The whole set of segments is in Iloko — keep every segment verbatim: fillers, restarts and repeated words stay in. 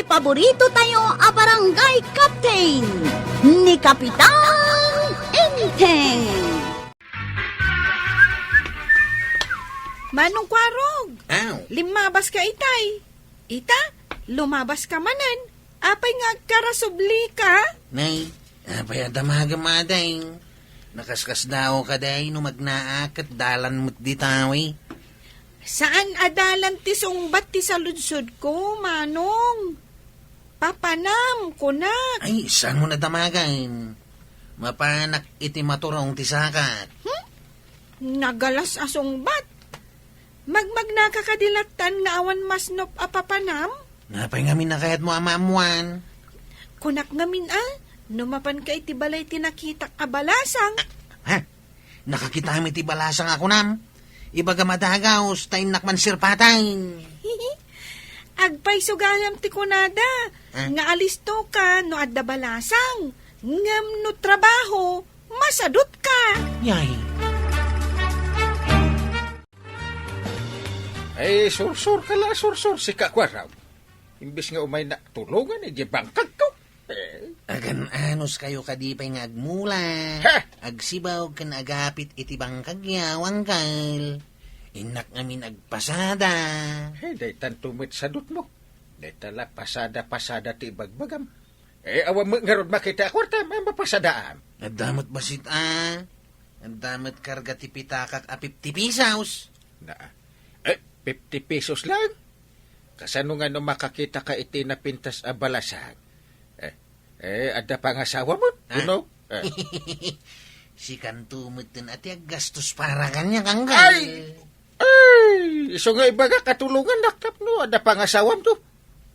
Paborito tayo a barangay captain, ni Kapitan Enteng. Manong Kwarog, Aw. Limabas ka itay. Ita, lumabas ka manen. Apay nga agkarasubli ka? Nay, apay a damagem, aday? Nakaskasdaaw ka, day, no magnaaket dalan met ditawi. Saan a dalan ti sungbat ti saludsodko, Manong? Papanam, kunak. Ay, saan mo nadamagan? Mapanak iti maturong ti sakat. Hmm? Nagalas a sungbat. Magmagnaka kadi lattan nga awan masnop a papanam? Napay ngamin a kayatmo a maammuan? Kunak ngamin a, no mapanka iti balay ti nakitak a balasang. Ha? Nakakitam iti balasang a kunam? Ibagam a dagaus, ta innak man sirpatay. Agpayso gayam ti kunada, Ah? Nga alisto ka no adda balasang, ngem no trabaho, masadut ka. Yay. Ay, sursur ka la, sursur, sika, Kwarog. Imbes nga umay na tulongan, iti bangkagko. Eh. Agan-anos kayo kadi pay nga agmula. Ha? Agsibaw ken agapit iti bangkagyo, Angkel. Innak ngamin agpasada. Hey, daytan to met sadutmo. Dayta la pasada-pasada ti ibagbagam. Eh, awan met ngarud makita a kuarta, ma-, mapasadaam. Adda met basit a. Adda met karga ti pitakak a fifty pesos. Na, eh, fifty pesos lang? Kasano nga no makakita ka iti napintas a balasang? Eh, eh, adda pangasawa mo? Ah. Uno? Eh. Sikanto met ten a ti aggastos para kaniak, Angkel. Ay! Ay! Isu nga ibaga, katulongannak tapno adda pangasawam to.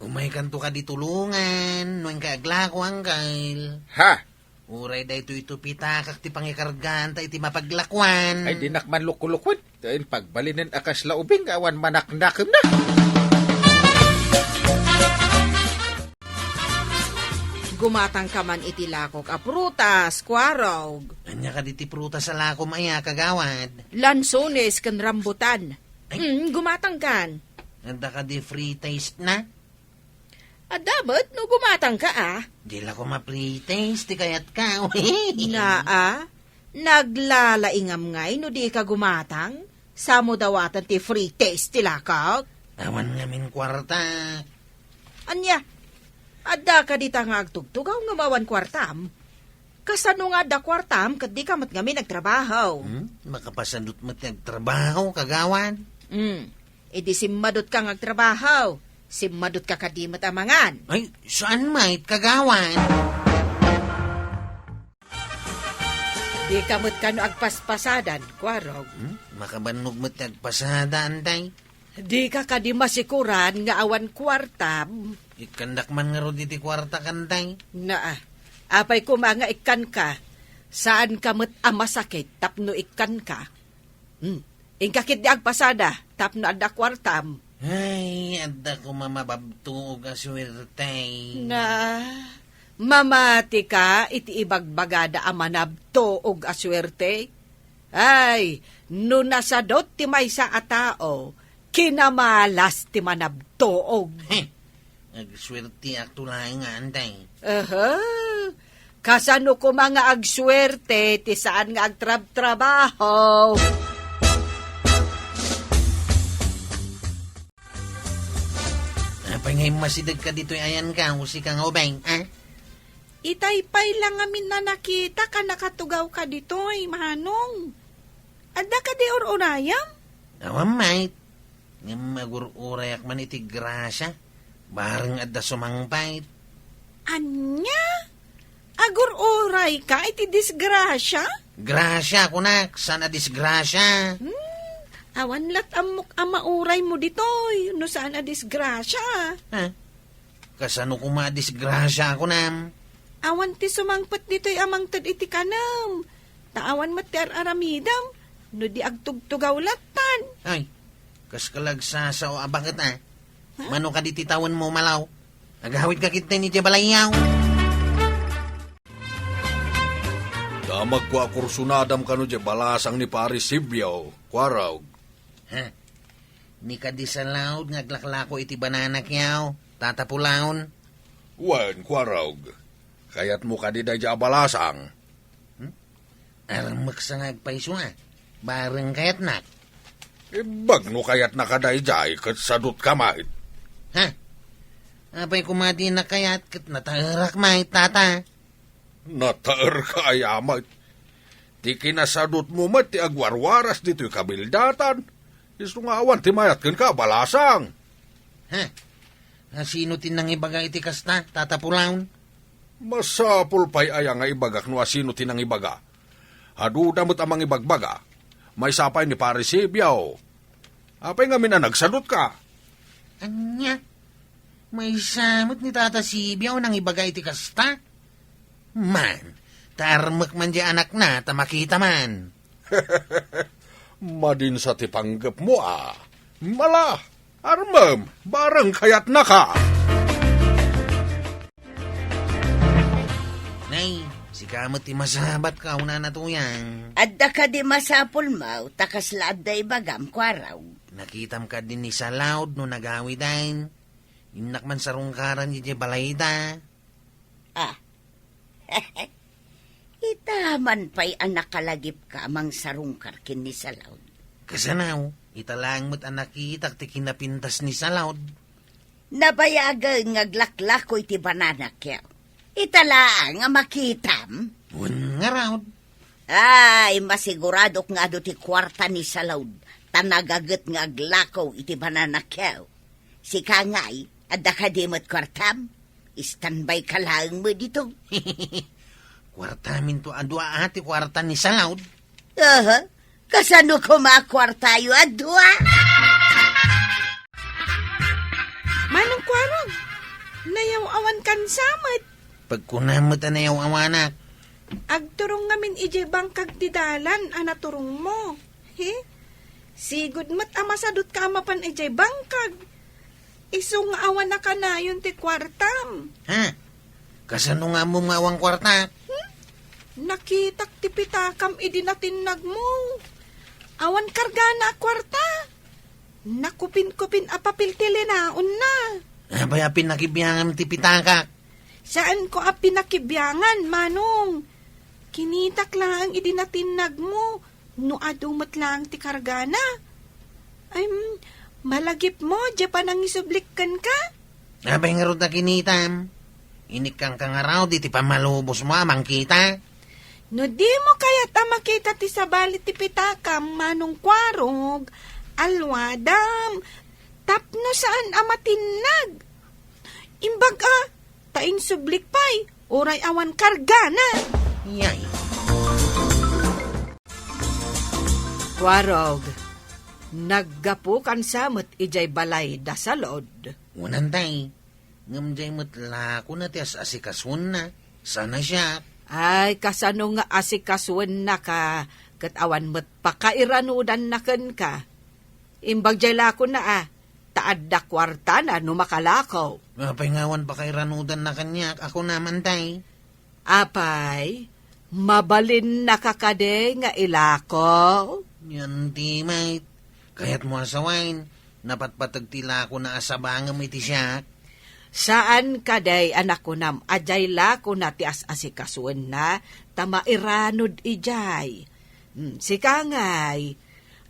Umaykanto kadi tulongan, no inka aglako, Angkel. Ha? Uray daytoy to pitakak ti pangikargaanta iti mapaglakuan. Ay, dinak man lukulukuen. Dayta pagbalinen a kasla ubing nga awan manaknakemna. Gumatangka man iti lakok a prutas, Kwarog. Ania kadi ti prutas a lakom aya, kagawad? Lansones ken rambutan. Ay. Mm, gumatangkan. Adda kadi free taste na? Adda met no gumatangka a. Di la koma free taste ti kayatka. Naa, naglalaingam ngay no dika gumatang? Samo dawatan ti free taste ti lakok? Awan ngamin kuarta. Ania? Adda kadi ta nga agtugtugaw ngem awan kuartam? Kasano nga adda kuartam ket dika met ngamin agtrabaho? Hmm? Makapasadut met ti agtrabaho, kagawad? Hmm. Idi simmadutka nga agtrabaho, simmadutka kadi met a mangan. Ay, saan met, kagawad? Dika met kano agpaspasadan, Kwarog. Hmm? Makabannog met ti agpasada, antay? Dika kadi masikuran nga awan kuartam? Ikkandak man ngarud iti kuarta, kantay. Naa, apay koma nga ikkanka? Saanka met a masakit tapno ikkanka? Hmm. Inka ketdi agpasada tapno adda kuartam. Ay, adda koma mababtuog a suerte. Na, mamatika iti ibagbagada a manabtuog a suerte? Ay, no nasadut ti maysa a tao, kinamalas ti manabtuog. Heh, agsuerteak to laeng nga, antay. Aha, kasano koma nga agsuerte ti saan nga agtrabtrabaho? Apay nga immasidegka ditoy ayanka, o sika nga ubing, a? Itay pay la ngamin a nakitak a nakatugawka ditoy, Manong. Adda kadi ur-urayam? Awan met. Ngem agur-urayak man iti grasya. Bareng adda sumangpet. Ania? Agur-urayka iti disgrasya? Grasya, kunak, saan a disgrasya? Hmm, awan lat ammok a mauraymo ditoy, no saan a disgrasya. Ha? Kasano koma a disgrasya a kunam? Awan ti sumangpet ditoy a mangted iti kanam. Ta awan met ti ar-aramidem no di agtugtugaw lattan. Ay, kas ka la agsasao a baket a. Ha? Mano kadi ti tawenmo, malaw? Agawidka ketdi idiay balayyo. Damagko a kursunadam kano diay balasang ni Pari Sibio, Kwarog. Ha? Ni kadi salaud nga aglaklako iti banana, kiyaw? Tata Pulaon? Wen, Kuarog. Kayatmo kadi daydiay a balasang? Hmm? Armek sa nga agpayso a. Bareng kayatnak. Imbag no kayatnaka daydiay ket sadutka met. Ha? Apay koma ti nakayat ket nataerak met, Tata? Nataerka aya met. Ti kinasadutmo met ti agwarwaras ditoy kabildatan. Isu nga awan ti mayat kenka a balasang. Ha? A, sino ti nangibaga iti kasta, Tata Pulaon? Masapul pay aya nga ibagak no a sino ti nangibaga? Aduda met a mangibagbaga. Maysa pay ni Pare Sibio. Apay ngamin a nagsadutka? Ania? Maysa met ni Tata Sibio a nangibaga iti kasta? Man, ta armek man diay anakna ta makita man. Madinsa ti panggepmo a. Mala, armem, bareng kayatnaka. Nay, sika met ti masabat, kaunana Tuyang. Adda kadi masapulmo ta kasla adda ibagam, Kuarog? Nakitam kadi ni Salaud no nagawiden? Innak man sarungkaran idiay balayda. Ah. Ita man pay a nakalagipka a mangsarungkar ken ni Salaud. Kasano, ita laeng met a nakitak ti kinapintas ni Salaud. Nabayagen nga aglaklako iti banana cue. Ita laeng a makitam? Wen ngarud. Ay, masiguradok nga adu ti kuarta ni Salaud, ta nagaget nga aglako iti banana cue. Sika ngay, adda kadi met kuartam? Standby ka laeng met dito. Kuartaminto a dua a ti kuarta ni Salaud. Aha, kasano koma a kuartayo a dua? Manong Kuarog, nayaw-awankan sa met. Pagkunam met a nayaw-awanak. Agturong ngamin idiay bangkag ti dalan a naturongmo. He? Sigud met a masadutka a mapan idiay bangkag. Isu nga awan a kanayon ti kuartam. Ha? Kasano nga ammom nga awan kuarta? Hmm? Nakitak ti pitakam idi natinnagmo. Awan kargana a kuarta. Nakupin-kupin a papel ti linaonna. Apay a pinakibiangam ti pitakak? Saanko a pinakibiangan, Manong. Kinitak laeng idi natinnagmo no adu met laeng ti kargana. Ay, mm, malagipmo, diay panangisublik kenka? Apay ngarud a kinitam? Inikkanka ngarud iti pammalubosmo a mangkita? No dimo kayat a makita ti sabali ti pitakam, Manong Kuarog, alwadam, tapno saan a matinnag. Imbag a, ta insublik pay, uray awan kargana. Yay. Kuarog, naggapukan sa met idiay balay da Salud. Unan tay, ngem diay met lakona ti as-asikasuenna, sana siak. Ay, kasano nga asikasuennaka, ket awan met pakairanudanna kenka. Imbag diay lakona a, ta adda kuartana no makalako. Apay nga awan pakairanudanna kaniak, a kuna man tay? Apay, mabalinnaka kadi nga ilako? Yan ti met. Kayatmo a sawen, napatpateg ti lakona a sabangem iti siak? Saan kadi a nakunam a diay lakona ti as-asikasuenna ta mairanud idiay? Hmm, sika ngay,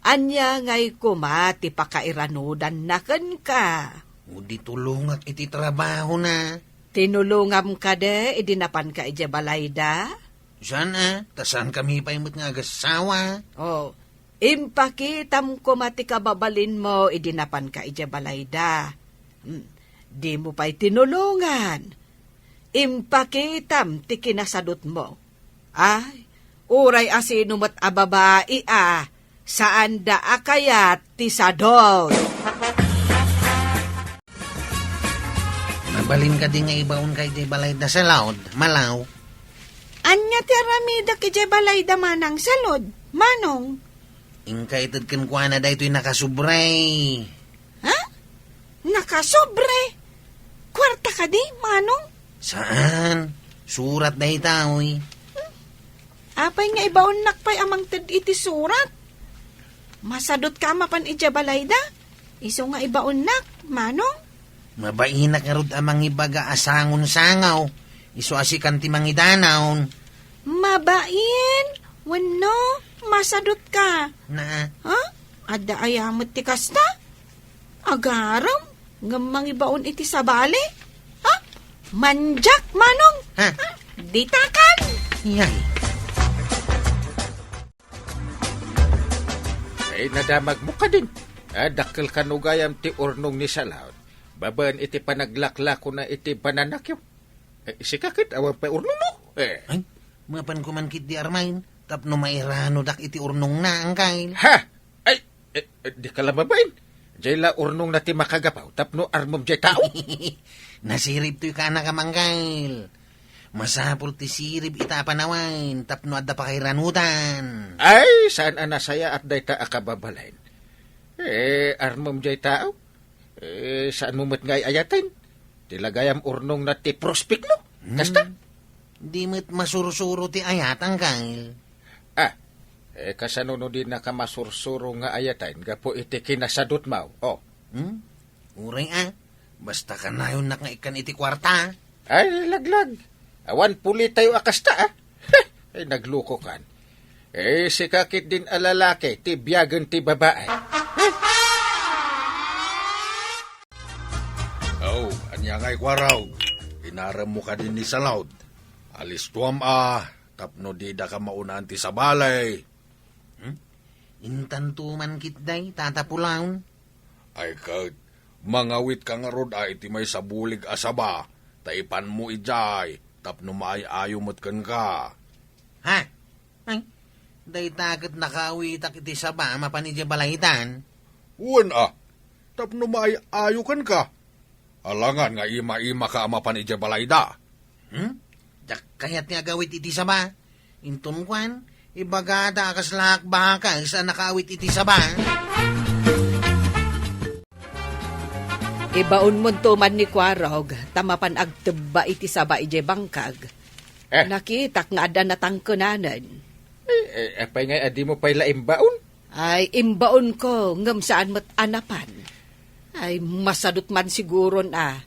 ania ngay koma ti pakairanudanna kenka? O di tulongak iti trabahona. Tinulongam kadi idi napanka idiay balayda? Saan a, ta saankami pay met nga agassawa. O, impakitam koma ti kababalinmo idi napanka idiay balayda. Hmm, dimo pay tinulongan. Impakitam ti kinasadutmo. Ay, uray asino met a babai a, saanda a kayat ti sadut. Mabalin kadi nga ibaonka idiay balayda Salud, Malaw? Ania ti aramidek idiay balayda Manang Salud, Manong? Inka ited kenkuana daytoy nakasubre. Ha? Nakasubre? Kuarta kadi, Manong? Saan. Surat dayta, oy. Hmm? Apay nga ibaonnak pay a mangted iti surat? Masadutka a mapan idiay balayda? Isu nga ibaonnak, Manong? Mabainak ngarud a mangibaga a sangon sangaw, isu a sikan ti mangidanaw. Mabain? Wenno, masadutka? Na. Ha? Adda aya met ti kasta? Agarem, ngem mangibaon iti sabali? Ha? Mandiak, Manong? Ha? Ha? Ditakan? Yay. Ay, nadamagmo kadin. Ah, dakkel kano gayam ti urnong ni Salaud. Babaen iti panaglaklakona iti bananakyo. Eh, sika ket awan pay urnongmo. Eh. Ay, mapanko man ketdi Armain, tapno mairanodak iti urnongna, Angkel. Ha? Ay, eh, eh, dika la mabain. Jay la urnongna ti makagapaw, tapno armom jay tao. Nasirib toy kanakam, Angkel. Masapul ti sirib ita a panawen tapno adda pakairanudan. Ay, saan a nasayaat dayta a kababalin. Eh, armom jay tao? Eh, saanmo met nga ay-ayaten? Ti lagayam urnongna ti prospektmo. Hmm. Kasta? Di met masursuro ti ayat, Angkel. Ah, eh, kasano no dinaka masursuro nga ayaten gapu iti kinasadutmo? Oh. Hmm? Uray a, basta kanayonnak nga ikkan iti kuarta. Ay, laglag. Awan pulitayo a kasta, ah. Heh, ay, naglukokan. Eh, sika ketdin a lalaki, ti biagen ti babae. Oh, ania ngay, Kuarog? Inaremmo kadin ni Salaud. Alistuam a, tapno didaka maunaan ti sabali. Hmm? Intanto man ketdi, Tata Pulong. Ay ket, mangawitka ngarud a iti maysa bulig a saba, ta ipanmo idiay, tapno maay-ayo met kenka. Ha? Ay, dayta ket nakaawitak iti saba a mapan idiay balaydan. Wen a, tapno maay-ayo kenka. Alangan nga ima-imaka a mapan idiay balayda. Hmm? Diak kayat nga agawit iti saba. Inton kuan, ibagada a kasla bakes a nakaawit iti saba. Ibaonmonto man ni Kuarog, ta mapan agtebba iti saba idiay bangkag. Eh. Nakitak nga adda natangkenanen. Eh, eh, apay ngay a dimo pay la imbaon? Ay, imbaonko, ngem saan met a napan. Ay, masadut man siguron a.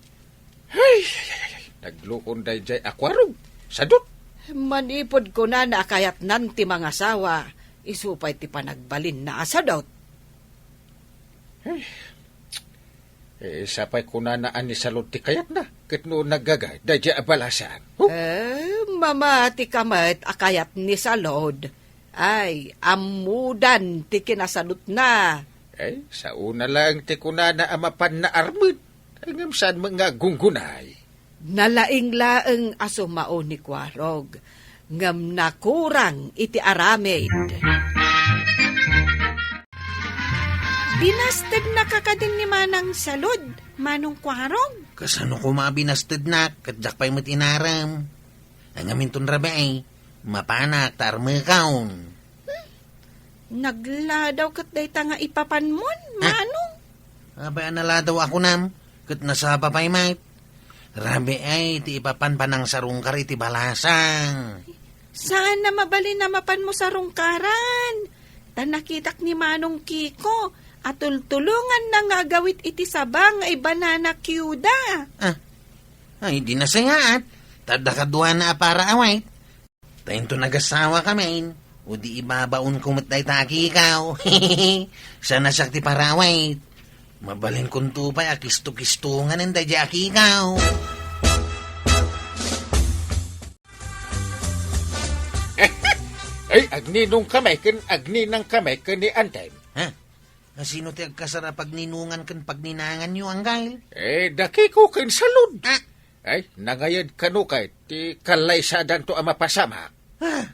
Ay, ay, ay, ay, ay. Naglukon daydiay a Kuarog. Sadut. Manipud kunana a kayatnan ti mangasawa, isu pay ti panagbalinna a sadut. Ay. Eh, sapay kunana a ni Salud ti kayatna, ket no naggagay, daydiay a balasan. Huh? Eh, mamatika met a kayat ni Salud. Ay, ammodan ti kinasadutna. Ay, saona laeng ti kunana a mapanna armen. Ay, ngem saan met nga aggunggunay. Nalaing laeng a sumao ni Kuarog, ngem nakurang iti aramid. Binastednaka kadin ni Manang Salud, Manong Kuarog? Kasano koma a binastednak, ket diak pay met inarem. Ay, ngem inton rabii, mapanak ta armekon. Hmm? Nagladaw ket dayta nga ipapanmon, ah, Manong? Apay a naladaw a kunam, ket nasapa pay met. Rabii ti ipapan panangsarungkar iti balasang. Saan a mabalin a mapanmo sarungkaran? Ta nakitak ni Manong Kiko a tultulonganna nga agawit iti saba nga ibanana cue da. Ah, ay, di nasayaat. Ta adda kaduana a para awit. Ta inton agasawa kamin, o di ibabaonko met dayta a kikaw. Saan a siak ti para awit. Mabalinkonto pay a kisto-kistonganen daydiay a kikaw. Ay, agninong kami ken agninang kami ken ni Antem. Ha? Asino ti agkasar a pagninongan ken pagninanganyo, Anggail? Eh, dakiko ken Salud. Ah. Ay, nangayad kano kay ti kallaysadanto a mapasamak. Ah,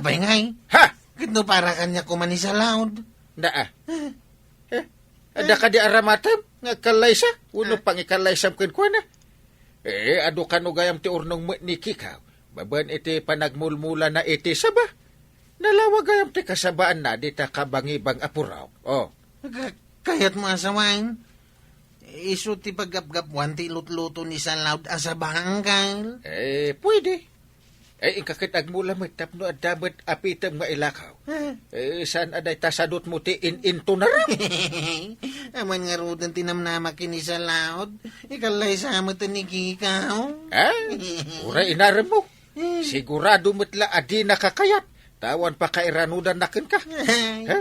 apay ngay? Ha? Ket no para kaniak koma ni Salud? Naa. Ah. Eh, adda kadi aramatem nga agkallaysa? Wenno, ah, pangikallaysam kenkuana? Eh, adu kano gayam ti urnong met ni Kikaw, babaen iti panagmulmulana iti saba. Nalawa gayam ti kasabaanna dita kabangibang a purok. Oh. Ka-, kayatmo a sawen? Isu ti paggapgapuan ti lutluto ni Salud a saba, Anggail? Eh, pwede. Ay, inka ket agmula met tapno adda met apitem nga ilakaw. Eh, saan a dayta sadutmo ti in-intunaram? Aman ngaruden ti namnama ken ni Salaod. Ikallaysa met ni Kikaw. Ha? Uray inarem mo. Sigurado met la a di nakakayat. Tawan pakairanudan na kenka. Ay. Ha?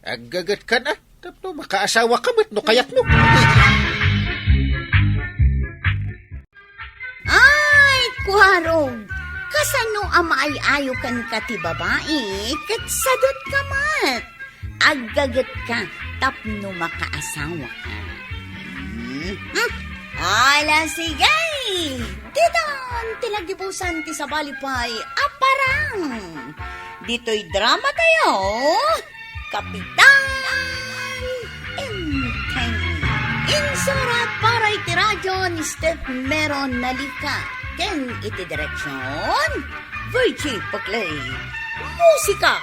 Aggaget ka na. Tapno makaasawa ka met no kayat mo. Ay, kuarog! Kasano a maay-ayo kenka ti babai, ket sadut ka met? Aggaget ka tapno makaasawa ka. Hmm? Hmm? Ala, sige! Ditan ti nagibusan ti sabali pay a parang. Ditoy drama tayo, Kapitan Enteng. Insurat para iti radyo ni Steph Meron Nalika. Ken iti direksyon, Virgie Paclay. Musika,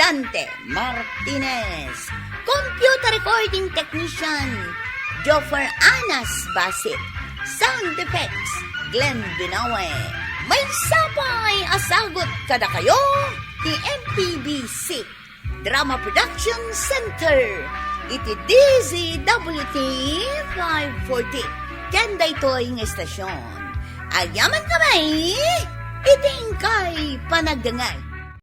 Dante Martinez. Computer recording technician, Joffer Anas Basit. Sound effects, Glenn Binawe. Maysa pay a sagut kadakayo ti M P B C Drama Production Center iti D Z W T five forty. Ken daytoy nga istasyon, agyamankami iti inkay panagdengngeg.